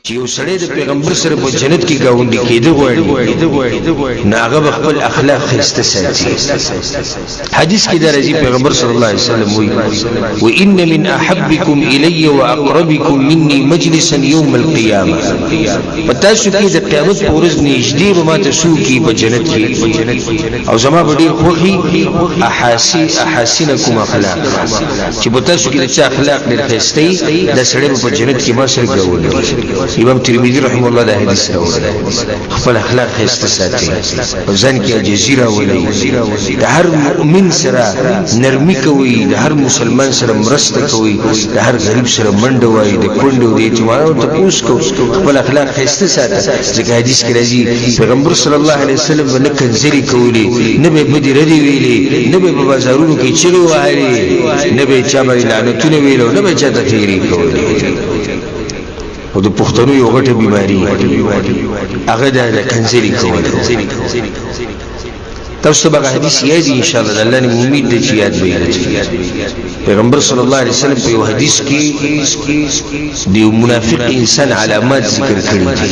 چې یو سړی د پیغمبر سره په جنت کې ګاونډي کېده غواړي، نو هغه به خپل اخلاق ښایسته ساتي. حدیث کې دا راځي، پیغمبر صلی الله علیه وسلم وایي: وان من احبکم الی واقربکم مني مجلسا یوم القیامه. په تاسو کې د قیامت په ورځ نږدې به ماته څوک وي په جنت کې او زما به ډېر خوښي، احاسنکم اخلاق. چې په تاسو کې د چا اخلاق ډېر ښایسته وي، دا سړی به په جنت کې ما سره ګاونډي. امام ترمذي رحمه الله دا حدیث راوړی. خپل اخلاق ښایسته ساتئ، په ځان کې عاجزي راولئ، د هر مؤمن سره نرمي کوئ، د هر مسلمان سره مرسته کوئ، د هر غریب سره منډه وایئ، د کونډې او د یتیمانو تپوس کوئ. خپل اخلاق ښایسته ساته، ځکه حدیث کې راځي پیغمبر صلی الله علیه وسلم به نه کنځلې کولې، نه به یې بدې ردې ویلې، نه به یې په بازارونو کې چغې وهلې، نه به یې چا باندې لعنتونه ویل او نه به یې چا ته تېرې کولې. او د پښتنو یو غټه بیماری هغه دا د کنځلې کول. تاسو ته به هغه حدیث یاد وي انشاءالله، د الله نه مې امید دی چې یاد به یې. پیغمبر صلی الله علیه وسلم په یو حدیث کې د یو منافق انسان علامات ذکر کړي دي: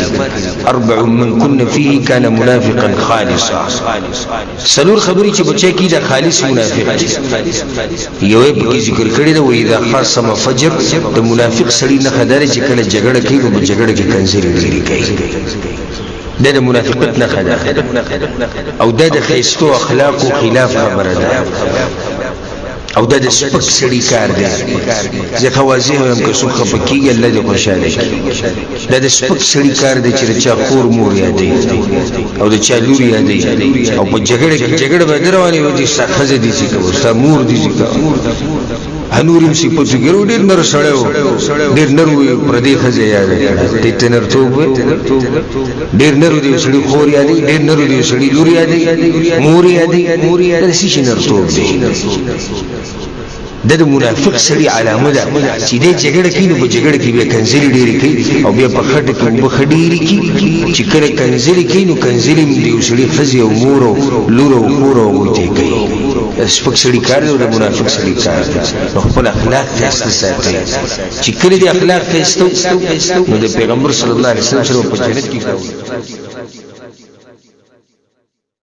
اربع من کن فيه کان منافقا خالصا. څلور خبرې چې بچا کی دا خالص منافق دی. یو یې پکې ذکر کړی ده: واذا خاصم فجر. د منافق سړي نښه دا ده چې کله جګړه کوي نو په جګړه کې کنځلې ډېرې کوي. دا د منافقت نښه ده او دا د ښایستو اخلاقو خلاف خبره ده او دا د سپک سړي کار دی. زه ښه واضح وایم، که څوک خفه کېږي الله دې خوشحاله کړي. دا د سپک سړي کار دی چې د چا خور مور یادوي او د چا لور یادوي او په جګړه کې جګړه به نه روانې وي چې ستا ښځه دې څه کوه، ستا مور دې څه کوه. نور هم صفتو کې ډېر نر سړی و، ډېر نر وي، پردۍ ښځه یاده کړه، دې ته نرتوب وایي. ډېر نر دی سړي خور یادوي، ډېر نر دی سړي لور یادوي، مور یادوي، دا څه شي نرتوب دی؟ دا د منافق سړي علامه ده چې دی جګړه کوي نو په جګړه کې بیا کنځلې ډېرې کوي او بیا په خټه کې اوبه ښه ډېرې کړي. چې کله کنځلې کوي نو کنځلې هم د یو سړي ښځې او مور او لور او خور او هغوی ته یې کوي. دا د سپک سړي کار دی او د منافق سړي کار دی. نو خپل اخلاق ښایسته ساتئ، چې کله دې اخلاق ښایسته نو د پیغمبر صلی الله علیه وسلم سره په جنت کې.